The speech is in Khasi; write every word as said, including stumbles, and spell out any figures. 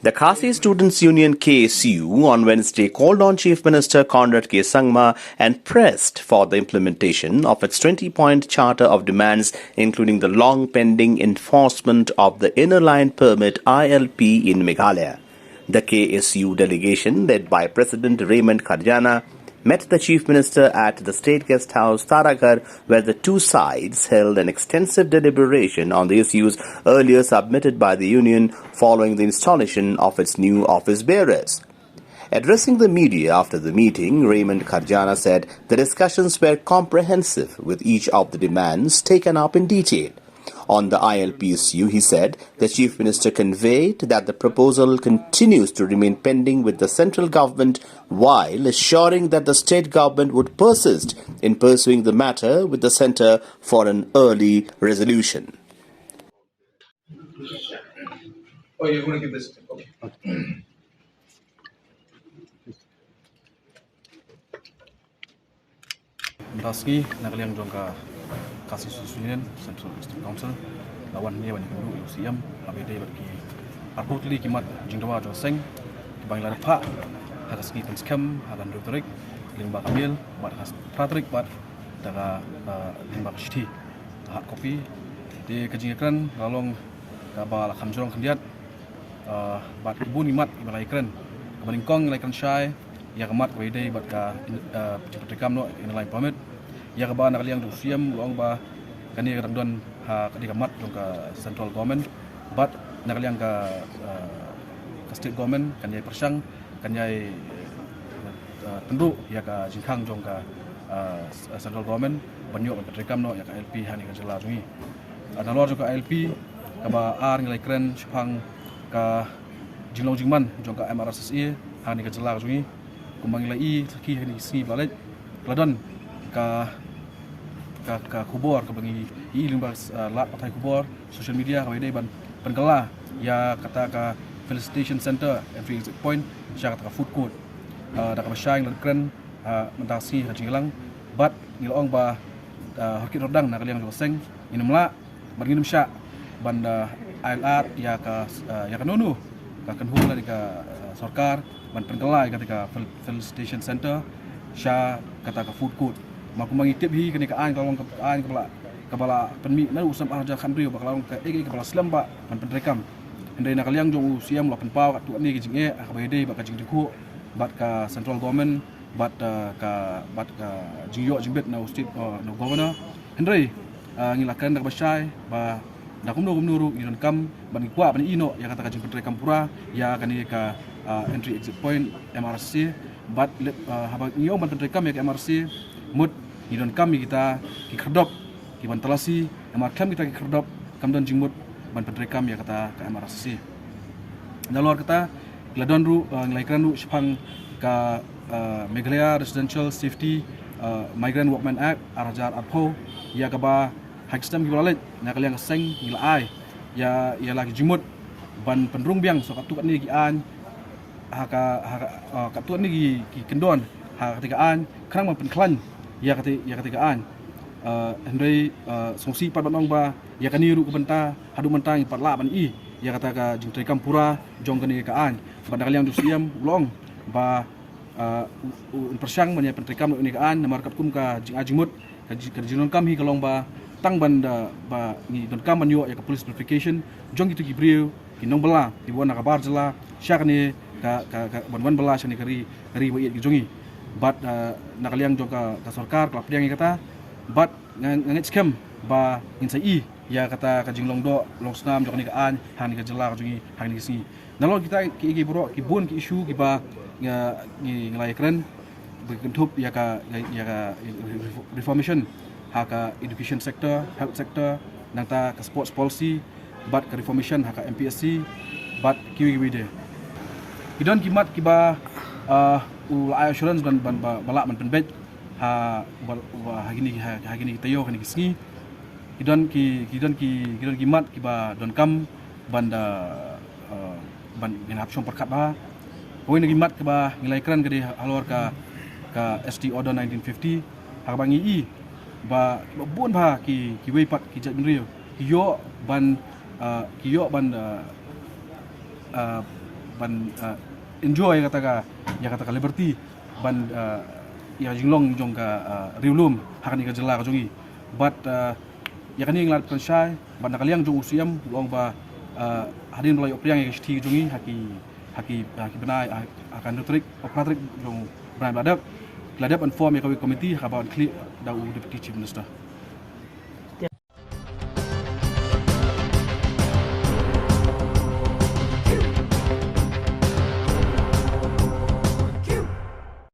The Khasi Students Union K S U on Wednesday called on Chief Minister Conrad K Sangma and pressed for the implementation of its twenty-point charter of demands, including the long pending enforcement of the Inner Line Permit I L P in Meghalaya. The K S U delegation, led by President Raymond Kharjana, met the Chief Minister at the State Guest House, Taraghar, where the two sides held an extensive deliberation on the issues earlier submitted by the union following the installation of its new office bearers. Addressing the media after the meeting, Raymond Kharjana said the discussions were comprehensive, with each of the demands taken up in detail. On the I L P issue, he said the Chief Minister conveyed that the proposal continues to remain pending with the central government, while assuring that the state government would persist in pursuing the matter with the centre for an early resolution. Oh, you're going to give this. Okay. Mynta ka sngi, na ka liang jong ka Khasi Students Union Central District Council la wan hangne ban ïakynduh ïa u C M ha kaba ïadei bad ki arphew tylli ki mat jingdawa jong ka seng kiba ngi la rah ha ka sngi Pynskhem ha ka hynriew tarik, lyngba ka mail, bad ha ka phra tarik bad da ka, ah, lyngba ka shithi, hard copy. Te ka jingïakren ka la long kaba la kham jrong khyndiat, ah, bad ki bun ki mat kiba la ïakren. Kaba nyngkong la ïakren shai ïa ka mat kaba ïadei bad ka, ah, jingpyntreikam noh Inner Line Permit, ïa kaba na ka liang jong u C M u la ong ba kane ka dang don ha ka dei ka mat jong ka central government, bad na ka liang ka, ah, ka state government kan ïai pyrshang, kan ïai, ah, pynduh ïa ka jingkhang jong ka, ah, central government ban ïoh ban pyntreikam noh ïa ka I L P hangne ha ka jylla jong ngi. Ah, nalor jong ka I L P kaba ar, ngi la ïakren shaphang ka jinglong jingman jong ka M R S S A hangne ha ka jylla jong ngi. Kumba ngi la ïohi ha kine ki sngi ba la leit, ka la don ka, ka, ka khubor kaba ngi ïohi lyngba, ah, lad pathai khubor, social media, kaba ïadei ban pynkylla ïa kata ka felicitation centre, entry exit point, sha kata ka food court. Ah, da kaba shai ngi la kren, ah, mynta ka sngi ha ka jingïalang, bad ngi la ong ba, ah, ha ki rot dang na ka liang jong ka seng ngin ym lah bad ngin ym shah ban, ah, ai lad ïa ka, ah, ïa kano kano ka kynhun lane ka, ah, sorkar ban pynkylla ïa kata ka fel-, felicitation centre sha kata ka food court. Namar kumba ngi tip hi, kane ka aiñ ka long ka aiñ kaba la, kaba la pynmih naduh u snem ar hajar khathynriew, ba ka long kaei kaei kaba la slem bha ban pyntreikam. Hynrei na ka liang jong u C M u la pynpaw katto katne ki jingeh ha kaba ïadei bad ka jingdukhuh bad ka central government, bad, ah, ka, bad ka jingïoh jingbit na u state, ah, na u governor. Hynrei, ah, ngi la kren da kaba shai ba da kumno kumno ruh ngi donkam bad ngi kwah ban ïoh noh ïa kata ka jingpyntreikam pura ïa kane ka, ah, entry exit point M R S S A. Bad leh, ah, haba ngi ong ban pyntreikam ïa ka M R S S A, mut ngi donkam ïa kita ki khyrdop kiban talasi, namar khlem kita ki khyrdop kam don jingmut ban pyntreikam ïa kata ka M R S S A. Nalor kata, la don ruh, ah, ngi la ïakren ruh shaphang ka, ah, Meghalaya Residential Safety, ah, Migrant Workmen Act ar hajar arphew, ïa kaba ha ki snem kiba la leit na ka liang ka seng ngi la ai ïa, ïa la ki jingmut ban pynrung biang sa katto katne ki aiñ ha ka, ha ka, ah, katto katne ki, ki kyndon ha kata ka aiñ, khnang ban pynkhlaiñ ïa kata, ïa kata ka aiñ. Ah, hynrei, ah, sngewsih pat ban ong ba ïa kane ruh ka bynta haduh mynta ngim pat lah ban ïohi ïa kata ka jingtreikam pura jong kane ka aiñ. Bad na ka liang jong u C M u la ong ba, ah, u, u, un pyrshang ban ïa pyntreikam ïa kane ka aiñ, namar katkum ka jingai jingmut, ka ji-, ka jingdonkam hi ka long ba tang ban da, ba ngi donkam ban ïoh ïa ka police notification jong kito ki briew, ki nongbylla kiba wan na ka bar jylla sha kane ka, ka, ka, ban wan bylla sha kane ka ri, ka ri ba ïeit ka jong ngi. Bad, ah, na ka liang jong ka, ka sorkar ka la pdiang ïa kata. Bad nga, nga ngeit skhem ba ngin sa ïohi ïa kata ka jinglong doh long snam jong kane ka aiñ ha kane ka jylla ka jong ngi ha kine ki sngi. Nalor kita ki, ki baroh ki bun ki issue kiba nga, ngi, ngi la ïakren ba ki kynthup ïa ka, ïa, ïa ka reformation ha ka education sector, health sector, nangta ka sports policy, bad ka reformation ha ka M P S C, bad kiwei kiwei de. Ki don ki mat kiba, ah, u la ai assurance ban, ban, ba, ba lah ban pynbeit ha, ba, ba, ha kine, ha, ha kine ki taïew, ha kine ki sngi. Ki don ki, ki don ki, ki don ki mat kiba donkam ban da, eh, ban ngin hap shong pyrkhat bha. Kawei na ki mat kiba ngi la ïakren ka dei halor ka, ka S T Order nineteen fifty. Ha kaba ngi i ba, ba bun bha ki, kiwei pat ki jaitbynriew ki ïoh ban, eh, ki ïoh ban, eh, eh, ban, uh, enjoy ïa kata ka, ïa kata ka liberty ban, uh, ïa ka jinglong jong ka, uh, riewlum ha kane ka jylla ka jong ngi. Bad, uh, ïa kane nga la pynshai bad na ka liang jong u C M u ong ba, uh, hadien ba la ïoh pdiang ïa ka shithi ka jong ngi ha ki, ha ki, ha ki bnai, ha, ha ka hynriew tarik, uh, phra tarik jong u bnai ba la dep, la dep ban form ïa kawei ka committee ha kaba khlieh da u Deputy Chief Minister.